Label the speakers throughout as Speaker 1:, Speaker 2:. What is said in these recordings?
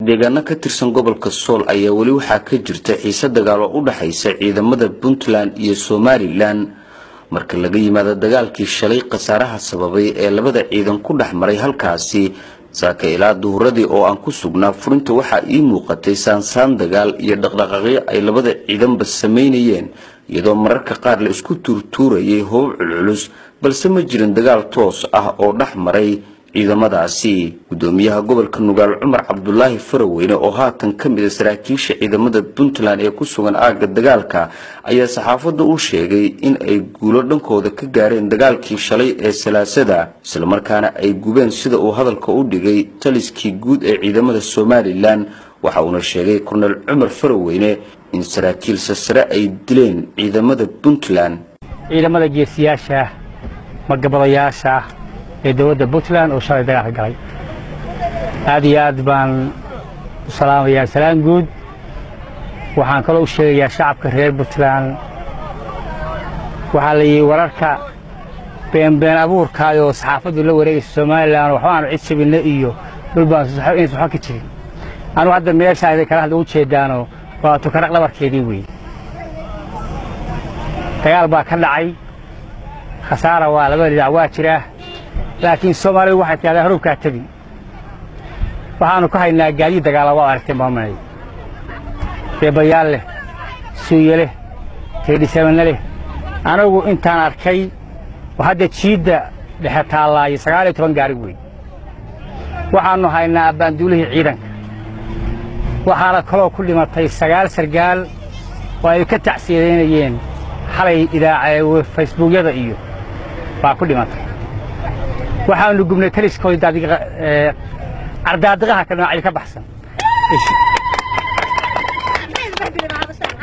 Speaker 1: Deegaano ka tirsan gobolka Sool ayaa weli waxaa ka jirta xiise dagaal oo u dhaxaysa ciidamada Puntland iyo Somalilan. Marka laga yimaado dagaalkii shalay khasaaraha sababay ee labada ciidan ku dhex maray halkaasi, saaka ilaa duhuradii oo aan ku sugnaa furinta waxaa ii muuqatay saansaan dagaal iyo dhaqdhaqaaqyo ay labada ciidanba samaynayeen, iyadoo mararka qaar la isku tuurtuurayay hubab culculus, balse ma jirin dagaal toos ah oo dhex maray ciidamadaasi. Gudoomiyaha gobolka Nugaal Cumar Cabdulaahi Faraweyne oo haatan ka mid a saraakiisha ciidamada Puntland ee ku sugan aagga dagaalka ayaa saxaafadda u sheegay in ay guulo dhankooda ka gaareen dagaalkii shalay ee Salaasada, islamarkaana ay gubeen, sida uu hadalka u dhigay, taliskii guud ee ciidamada Somalilan. Waxa uuna sheegay Kornel Cumar Faraweyne in saraakiil sasare ay dileen ciidamada Puntland.
Speaker 2: Ciidamada geesiyaasha magabadayaasha ee dowladda Puntland oo shalay dagaalka galay aad iyo aad baan u salaamayaa, salaan guud. Waxaan kaloo u sheegayaa shacabka reer Puntland, waxaa la yidhi wararka beenbeen abuurkaayoo saxaafaddu la wareegaysa Somalilan waxba aanu cid jabinno iyo dhulbaan inaysan waxba ka jirin. Anugu hadda meesha idin kala hadla u jeedaanoo waa Tukaraq dhabarkeedii weeye. Dagaal baa ka dhacay, khasaara waa labada dhinac waa jiraa, laakiin Soomaalidu waxay tidhahdaa harubkaa tebi. Waxaannu ka haynaa gaadiid dagaala, waa aragteen baamanay, beebayaal leh, suuye leh, teedhisabanna leh. Anigu intaan arkay oo hadda jiidda dhexe taallaayo 19 gaari wey. Waxaannu haynaa abbaanduulihii ciidanka, waxaana kaloo ku dhimatay 9 sargaal oo ay ka tacsiyadeynayeen xalay idaaca Facebookyada iyo baa ku dhimatay. Waxaanu gubnay taliskoodii cardaadiqaha ka noocay ka baxsan.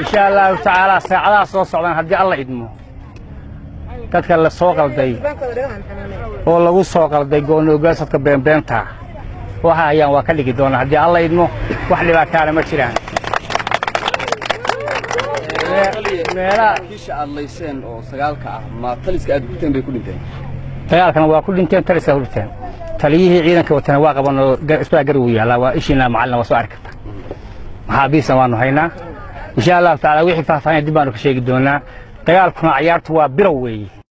Speaker 2: Insha Allahu tacaala saacadaha soo socdaan haddii Alla idmo, dadka la soo qalday oo lagu soo qalday go'onoogaasadka beenbeentaa waxa hayaan waa ka dhigi doonaa haddii Alla idmo. Wax dhibaataana ma jiraan. Dagaalkana waa ku dhinteen, taliska ku dhinteen, taliyihii ciidanka watana waa qabanoo isbaa garwu yaallaa, waa ishiinaa macallin, waa soo arki karta. Maxaabiisna waanu haynaa. Insha Allahu tacaala wixii faahfaahin dib baanu ka sheegi doonaa. Dagaalkuna cayaartu waa birow weeye.